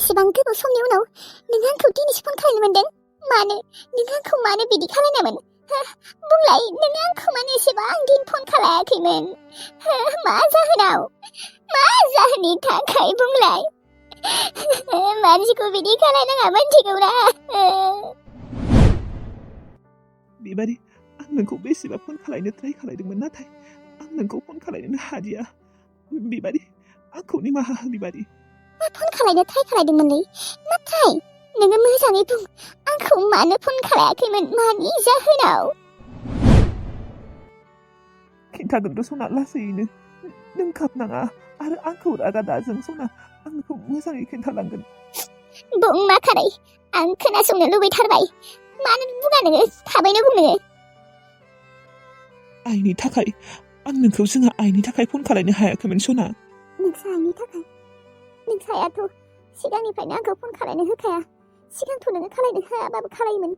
एसेबां गोबाव समनि उनाव नों आंखौ दिनैसो फन खालामनो मोनदों। मानो नों आंखौ मानो बिदि खालामनामोन? बुंलाय, नों आंखौ मानो एसेबां दिन फन खालायाखैमोन? मा जाहोनाव? मा जाहोननि थाखाय बुंलाय? मानसिखौ बिदि खालायनाङा, मिथिगौना? बिबारि, आं नोंखौ बेसेबा फन खालायनो ट्राइ खालायदोंमोन, नाथाय आं नोंखौ फन खालायनो हादिया। बिबारि, आंखौ निमाहा हो बिबारि। मा फन खालायनो ट्राइ खालायदोंमोनलै? नाथाय नोङो मोजाङै बुं, आंखौ मानो फन खालायाखैमोन? मानि जाहोनाव? खिन्थागोनथ' सना, लासैनो। नों गाबनाङा आरो आंखौ रागा दाजों सना। आं नोंखौ मोजाङै खिन्थालांगोन। बुं मा खारै, आं खोनासंनो लुबैथारबाय। मानो बुङा नोङो? थाबैनो बुं नोङो। आइनि थाखाय आं नोंखौ जोंहा आइनि थाखाय फन खालायनो हायाखैमोन सना। नोंसा आइनि थाखाय? नोंसायाथ' सिगांनिफ्रायनो आंखौ फन खालायनो होखाया। सिगांथ' नोङो खालायनो होआबाबो खालायोमोन।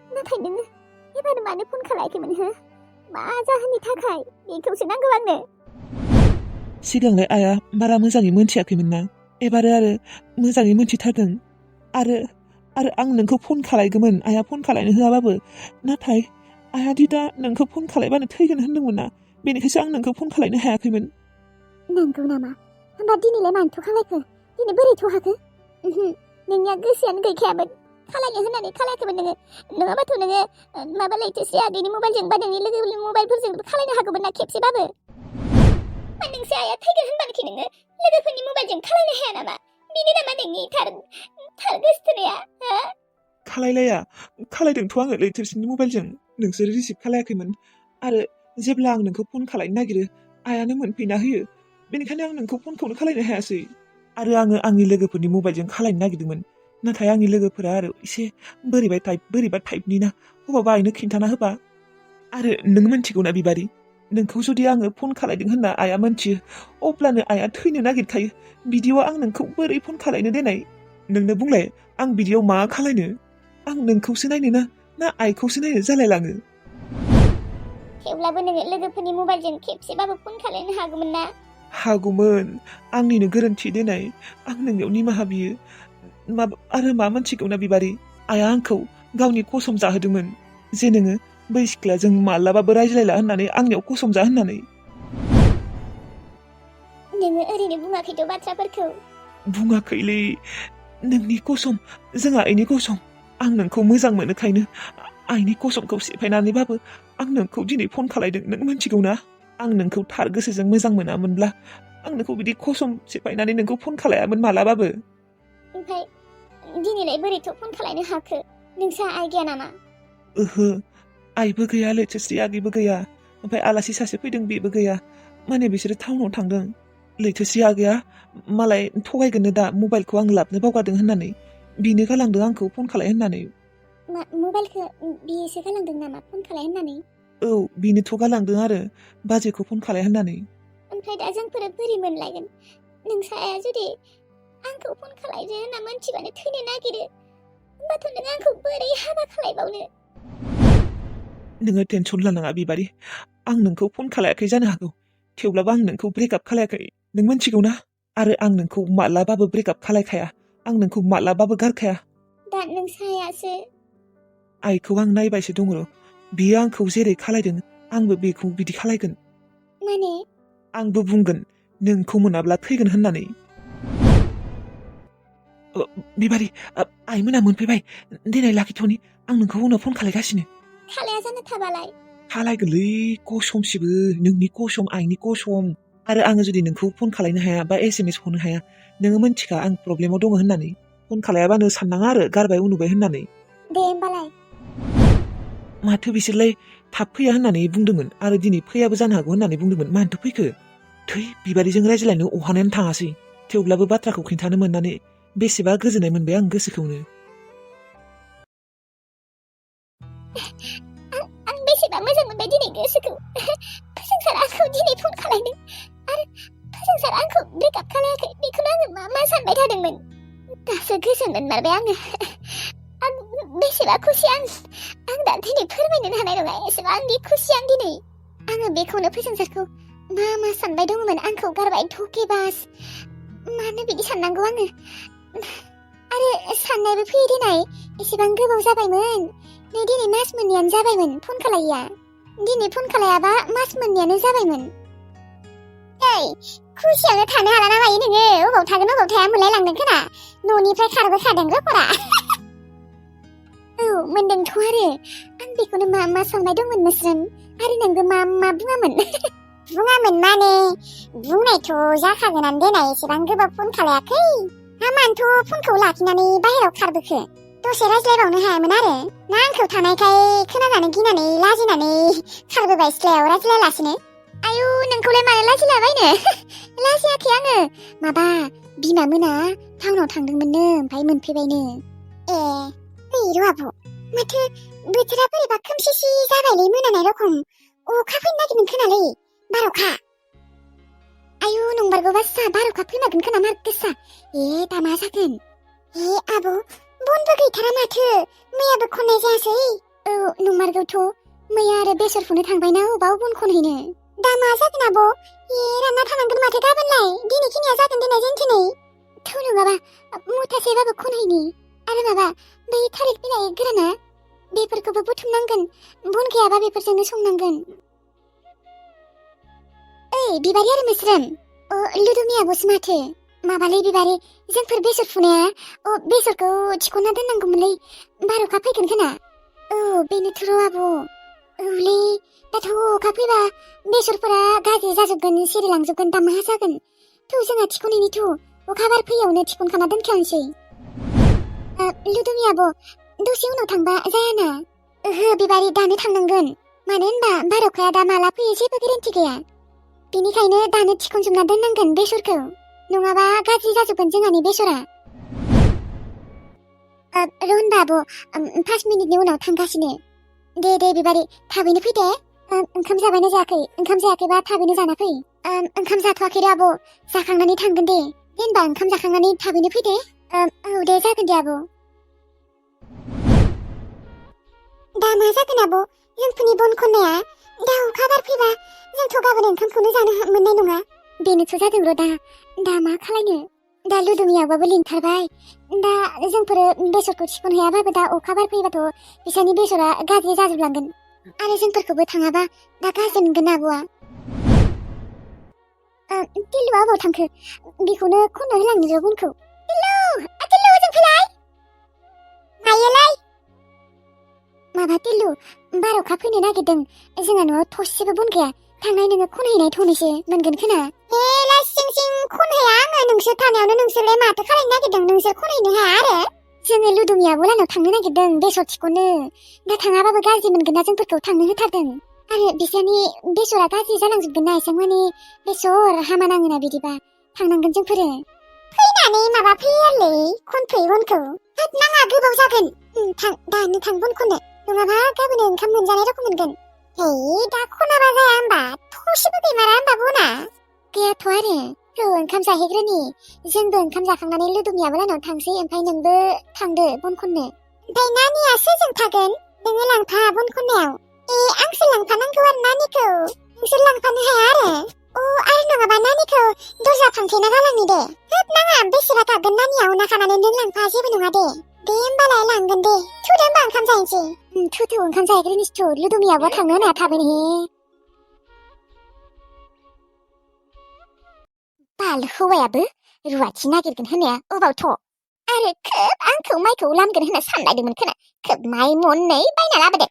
नाथाय नोङो एबार मानो फन खालायाखैमोन हो? मा जाहोननि थाखाय? बेखौसो नांगौ आंनो। सिगांलाय आइया बारा मोजाङै मोनथियाखैमोन ना। एबारो आरो मोजाङै मोनथिथारदों। आरो आं नोंखौ फन खालायगौमोन आइया फन खालायनो होआबाबो। नाथाय आइया दि दा नोंखौ फन खालायबानो थैगोन होनदोंमोन ना। बेनिखायसो आं नोंखौ फन खालायनो हायाखैमोन। नंगौ नामा? होमबा दिनैलाय मानोथ' खालायखो? दिनै बोरैथ' हाखो? नोंनिया गोसोआनो गैखायामोन। खालायनो होननानै खालायाखैमोन नोङो। नङाबाथ' नोङो माबा लैथोसे आगैनि मबाइलजों बा नोंनि लोगोनि मबाइलफोरजों खालायनो हागौमोन ना खेबसेबाबो। मा नोंसो आइया थैगोन होनबानोखि नोङो लोगोफोरनि मबाइलजों खालायनो हाया नामा? बिनि नामा नोंनि थार गोसोथोनाया? खालायदोंथ' आङो लैथोसेनि मबाइलजों। नोंसोर रिसिभ खालायाखैमोन। आरो जेब्ला आं नोंखौ फन खालायनो नागिरो, आइयानो मोनफैना होयो। बेनिखायनो आं नोंखौ फनखौनो खालायनो हायासै। आरो आङो आंनि लोगोफोरनि मबाइलजों खालायनो नागिरदोंमोन। नाथाय आंनि लोगोफोरा आरो एसे बोरैबा टाइपनि ना। अबावबा आइनो खिन्थाना होबा। आरो नों मिन्थिगौना बिबारि, नोंखौ जुदि आङो फन खालायदों होनना आइया मोनथियो, अब्लानो आइया थैनो नागिरखायो। बिदियाव आं नोंखौ बोरै फन खालायनो देनाय? नोंनो बुंलाय, आं बिदियाव मा खालायनो? आं नोंखौसो नायनो ना आइखौसो नायनो जालायलाङो। थेवब्लाबो नोङो लोगोफोरनि मबाइलजों खेबसेबाबो फन खालायनो हागौमोन ना? हागौमोन। आंनिनो गोरोन्थि देनाय। आं नोंनियाव निमाहा बियो। आरो मा मोनथिगौना बिबारि, आइया आंखौ गावनि कसम जाहोदोंमोन जे नोङो बै सिख्लाजों मालाबाबो रायज्लायला होननानै आंनियाव कसम जा होननानै। नोङो ओरैनो बुङाखैथ' बाथ्राफोरखौ? बुङाखैलै। नोंनि कसम, जोंहा आइनि कसम। आं नोंखौ मोजां मोनोखायनो आइनि कसमखौ सिफायनानैबाबो आं नोंखौ दिनै फन खालायदों। नों मिन्थिगौ ना? आं नोंखौ थार गोसोजों मोजां मोनामोनब्ला आं नोंखौ बिदि कसम सिफायनानै नोंखौ फन खालायामोन मालाबाबो। ओमफ्राय दिनैलाय बोरैथ' फन खालायनो हाखो? नोंसा आइ गैया नामा? ओहो, आइबो गैया, लैथोश्री आगैबो गैया। ओमफ्राय आलासि सासे फैदों, बेबो गैया। माने बिसोरो टाउनाव थांदों। लैथोश्री आगैया मालाय थगायगोननो दा मबाइलखौ आं लाबनो बावगारदों होननानै। बिनो गालांदों आंखौ फन खालाय होननानै। मबाइलखौ बिसो गालांदों नामा फन खालाय होननानै? औ, बिनोथ' गालांदों आरो बाजैखौ फन खालाय होननानै। ओमफ्राय दा जोंफोर बोरै मोनलायगोन? नोंसाया जुदि आंखौ फन खालायदो होनना मोनथिबानो थैनो नागिरो, होमबाथ' नों आंखौ बोरै हाबा खालायबावनो? नोङो टेनसन लानाङा बिबारि। आं नोंखौ फन खालायाखै जानो हागौ, थेवब्लाबो आं नोंखौ ब्रेकआप खालायाखै। नों मिन्थिगौ ना? आरो आं नोंखौ मालाबाबो ब्रेकआप खालायखाया। आं नोंखौ मालाबाबो गारखाया। दा नोंसायासो? आइखौ आं नायबायसो दङ। बियो आंखौ जेरै खालायदों, आंबो बेखौ बिदि खालायगोन। माने? आंबो बुंगोन नोंखौ मोनाब्ला थैगोन होननानै। बिबारि, आइमोना मोनफैबाय। देनाय लाखिथ'नि, आं नोंखौ उनाव फन खालायगासिनो। खालाया जानो थाबालाय? खालायगोनलै, कसमसिबो। नोंनि कसम, आइनि कसम। आरो आङो जुदि नोंखौ फन खालायनो हाया बा SMS हरनो हाया, नोङो मिन्थिखा आं प्रब्लेमाव दङ होननानै। फन खालायाबानो साननाङा आरो गारबाय उनुबाय होननानै। दे होमबालाय। माथो बिसोरलाय थाब फैया होननानै बुंदोंमोन आरो दिनै फैयाबो जानो हागौ होननानै बुंदोंमोन। मानोथो फैखो? थै, बिबारिजों रायज्लायनो अहानायानो थाङासै। थेवब्लाबो बाथ्राखौ खिन्थानो मोननानै बेसेबा गोजोननाय मोनबाय आं गोसोखौनो। आं बेसेबा मोजां मोनबाय दिनै गोसोखौ। फोजोंसार आंखौ दिनै फन खालायदों आरो फोजोंसार आंखौ ब्रेकआप खालायाखै, बेखौनो आङो मा सानबाय थादोंमोन। दासो गोजोन मोनमारबाय आङो। आं बेसेबा खुसि। आं दा दिनै फोरमायनो हानाय नङा एसेबांदि खुसि आं दिनै। आङो बेखौनो फोजोंसारखौ मा सानबाय दङमोन, आंखौ गारबाय धकेबाज। मानो बिदि साननांगौ आङो? आरो साननायबो फैयो दिनै एसेबां गोबाव जाबायमोन नै दिनै मास मोननैयानो जाबायमोन फन खालायैया दिनै फन खालायाबा मास मोननैयानो जाबायमोन ओइ खुसियावनो थानो हाला ना मायो नोङो अबाव थागोन अबाव थाया मोनलायलांदों खोना न'निफ्राय खारबोखादों रखरा औ मोनदोंथ' आरो आं बेखौनो मा सानबाय दंमोन मोस्रोम आरो नोंबो मा बुङामोन बुङामोन माने बुंनायथ' जाखागोनानो देनाय एसेबां गोबाव फन खालायाखै हामानोथ' फनखौ लाखिनानै बाहेराव खारबोखो दसे रायज्लायबावनो हायामोन आरो ना आंखौ थानायखाय खोनाजानो गिनानै लाजिनानै खारबोबाय सिथ्लायाव रायज्लायालासिनो आयु नोंखौलाय मानो लाजिलाबायनो लाजियाखै आङो माबा बिमा मोना टाउनाव थांदोंमोननो ओमफ्राय मोनफैबायनो ए नै र' आब' माथो बोथोरा बोरैबा खोमसिसि जाबायलै मोनानाय रखम अखा फैनो नागिरदों खोनालै बार'खा आयु नंमारगौ बासा बार'खा फैनागोन खोना मार गोसा ए दा मा जागोन ए आब' बनबो गैथारा माथो मैयाबो खननाय जायासै औ नंमारगौथ' मैया आरो बेसर फुनो थांबायना अबाव बन खनहैनो दा मा जागोन आब' ए रानना थानांगोन माथो गाबोनलाय दिनै खिनिया जागोन दिनै जेनथेनै थ' नङाबा मुथासेबाबो खनहैनि आरो माबा बै थालिर बिलाइ गोराना बेफोरखौबो बुथुमनांगोन बन गैयाबा बेफोरजोंनो संनांगोन ओइ बिबारि आरो मोस्रोम लुदुमि आब'सो माथो माबालै बिबारि जोंफोर बेसर फुनाया बेसरखौ थिख'ना दोननांगौमोनलै बार'खा फैगोन खोना औ बेनोथ' र' आब' औलै दाथ' अखा फैबा बेसरफोरा गाज्रि जाजोबगोन सिरिलांजोबगोन दा मा जागोन थ' जोंहा थिख'नायनिथ' अखा बार फैयावनो थिख'नखाना दोनखानोसै लुदुमि आब' दसे उनाव थांबा जायाना ओहो बिबारि दानो थांनांगोन मानो होनबा बार'खाया दा माला फैयो जेबो गेरेन्टि गैया बेनिखायनो दानो थिखनजोबना दोननांगोन बेसरखौ नङाबा गाज्रि जाजोबगोन जोंहानि बेसरा र' होनबा आब' 5 मिनिटनि उनाव थांगासिनो दे बिबारि थाबैनो फै दे ओंखाम जाबायना जायाखै ओंखाम जायाखैबा थाबैनो जाना फै ओंखाम जाथ'वाखै रे आब' जाखांनानै थांगोन दे होनबा ओंखाम जाखांनानै थाबैनो फै दे औ दे जागोन दे आब' दा मा जागोन आब' जोंफोरनि बन खननाया दा अखा बार फैबा जोंथ' गाबोन ओंखामखौनो जानो मोननाय नङा बेनोथ' जादों र' दा मा खालायनो दा लुदुमियाबाबो लिंथारबाय दा जोंफोरो बेसरखौ थिखनहैयाबाबो दा अखा बार फैबाथ' बिसोरनि बेसरा गाज्रि जाजोबलांगोन आरो जोंफोरखौबो थाङाबा दा गाज्रि मोनगोन आब'आ टिल्लुआ अबाव थांखो बेखौनो खननो होलांनो र' बनखौ टिल्लु जों फैलाय मायोलाय माबा टिल्लु बार'खा फैनो नागिरदों जोंहा न'आव थरसेबो बन गैया थांनाय नोङो खनहैनाय थनैसो मोनगोन खोना ए लासिं सिं खनहैया आङो नोंसोर थानायावनो नोंसोरलाय माथो खालायनो नागिरदों नोंसोर खनहैनो हाया आरो जोङो लुदुमि आब'लानाव थांनो नागिरदों बेसर थिख'नो दा थाङाबाबो गाज्रि मोनगोन ना जोंफोरखौ थांनो होथारदों आरो बिसोरनि बेसरा गाज्रि जालांजोबगोन ना एसां माने बेसर हामा नाङोना बिदिबा थांनांगोन जोंफोरो फैनानै माबा फैयालै खनफै बनखौ हाब नाङा गोबाव जागोन दानो थां बन खननो नङाबा गाबोन ओंखाम मोनजानाय रखम मोनगोन हे दा खनाबा जाया होमबा थरसेबो गैमारा होमबा बना गैयाथ' आरो ओंखाम जाहैग्रोनि जोंबो ओंखाम जाखांनानै लुदुमि आब'लानाव थांसै ओमफ्राय नोंबो थांदो बन खननो ओमफ्राय नानिया सोरजों थागोन नोङो लांफा बन खननायाव ए आंसो लांफानांगौ आरो नानिखौ नोंसोर लांफानो हाया आरो नङाबा नानिखौ दरजा फांथेना गालांनि दे हाब नाङा बेसेबा गाबगोन नानिया अना खानानै नों लांफा जेबो नङा दे होमबालाय लांगोन दे थुदो होमबा ओंखाम जाहैनोसै थु ओंखाम जाहैग्रोनिसै लुदुमि आब'आ थांनो होना थाबैनो बाल हौवायाबो रुवाथि नागिरगोन होननाया अबावथ' आरो खोब आंखौ माइखौ लामगोन होनना सानलायदोंमोन खोना खोब माइ मननै बायना लाबोदो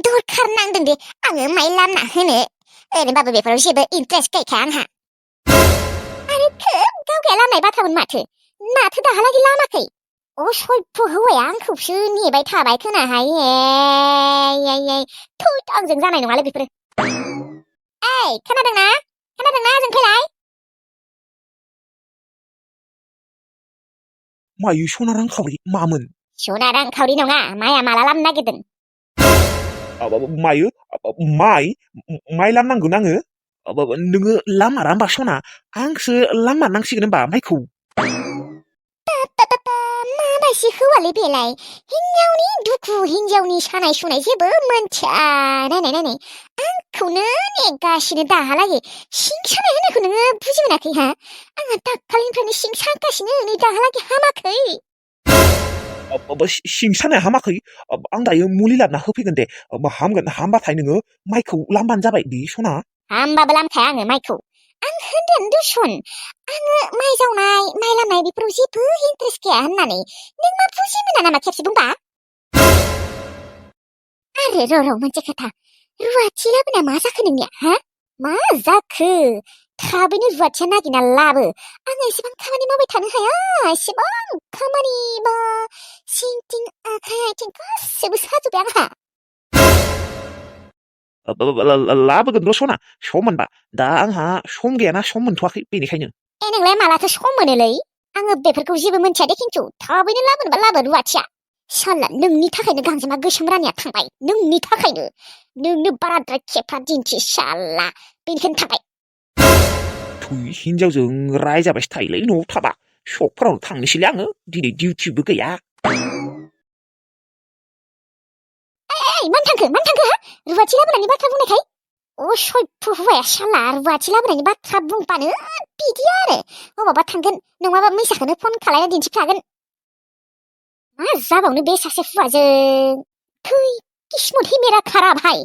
दरखार नांदों दे आङो माइ लामना होनो ओरैनोबाबो बेफोराव जेबो इन्ट्रेस्ट गैखाया आंहा आरो खोब गावगाया लामनाय बाथ्रामोन माथो दाहालागै लामाखै सयफ हौवाया आंखौसो नेबाय थाबाय खोनाहाय थुत आंजों जानाय नङालै बेफोरो ओइ खोनादोंना जों फैलाय मायो सना रांखावरि मामोन सना रांखावरि नङा माइया माला लामनो नागिरदों मायो माइ लामनांगोन आङो नोङो लामारा होमबा सना आंसो लाममारनांसिगोन होमबा माइखौ गोसो होआलै बेलाय हिनजावनि दुखु हिनजावनि सानाय सुनाय जेबो मोनथिया नायनाय आंखौनो नेगासिनो दाहालागै सिं सानाय होनायखौ नोङो बुजि मोनाखै हा आंहा दाखालिनिफ्रायनो सिं सागासिनो नै दाहालागै हामाखै सिं सानाया हामाखै आं दायो मुलि लाबोना होफैगोन दे हामगोन हामबाथाय नोङो माइखौ लामबानो जाबाय दे सना हामबाबो लामखाया आङो माइखौ आं होनदों दुसुन आङो माइ जावनाय माइ लामनाय बेफोराव जेबो इन्ट्रेस्ट गैया होननानै नों मा बुजि मोना नामा खेबसे बुंबा आरे र' मोनसे खोथा रुवाथि लाबोना मा जाखो नोंनिया हा मा जाखो थाबैनो रुवाथिया नागिरना लाबो आङो एसेबां खामानि मावबाय थानो हाया एसेबां खामानि बा सिंथिं आखाइ आथिं गासैबो साजोब्बाय आंहा लाबोगोन र' सना सम मोनबा दा आंहा सम गैयाना सम मोनथ'वाखै बेनिखायनो नोंलाय मालाथो सम मोनोलै आङो बेफोरखौ जेबो मोनथिया दे खिन्थु थाबैनो लाबोनोबा लाबो रुवाथिया साला नोंनि थाखायनो गांजेमा गोसोम रानिया थांबाय नोंनि थाखायनो नोंनो बाराद्राय खेफ्रा दिन्थि साला बेनिखायनो थांबाय थुइ हिनजावजों रायजाबायसो थायोलै न'आव थाबा सकफोरावनो थांनोसैलै आङो दिनै डिउटिबो गैया मानो थांखो हा रुवाथि लाबोनायनि बाथ्रा बुंनायखाय असभ्य हौवाया साला रुवाथि लाबोनायनि बाथ्रा बुंबानो बिदि आरो अबावबा थांगोन नङाबा मैसाखौनो फन खालायना दिन्थिफ्लागोन मा जाबावनो बे सासे हौवाजों थै किस्मत ही मेरा खाराब हाय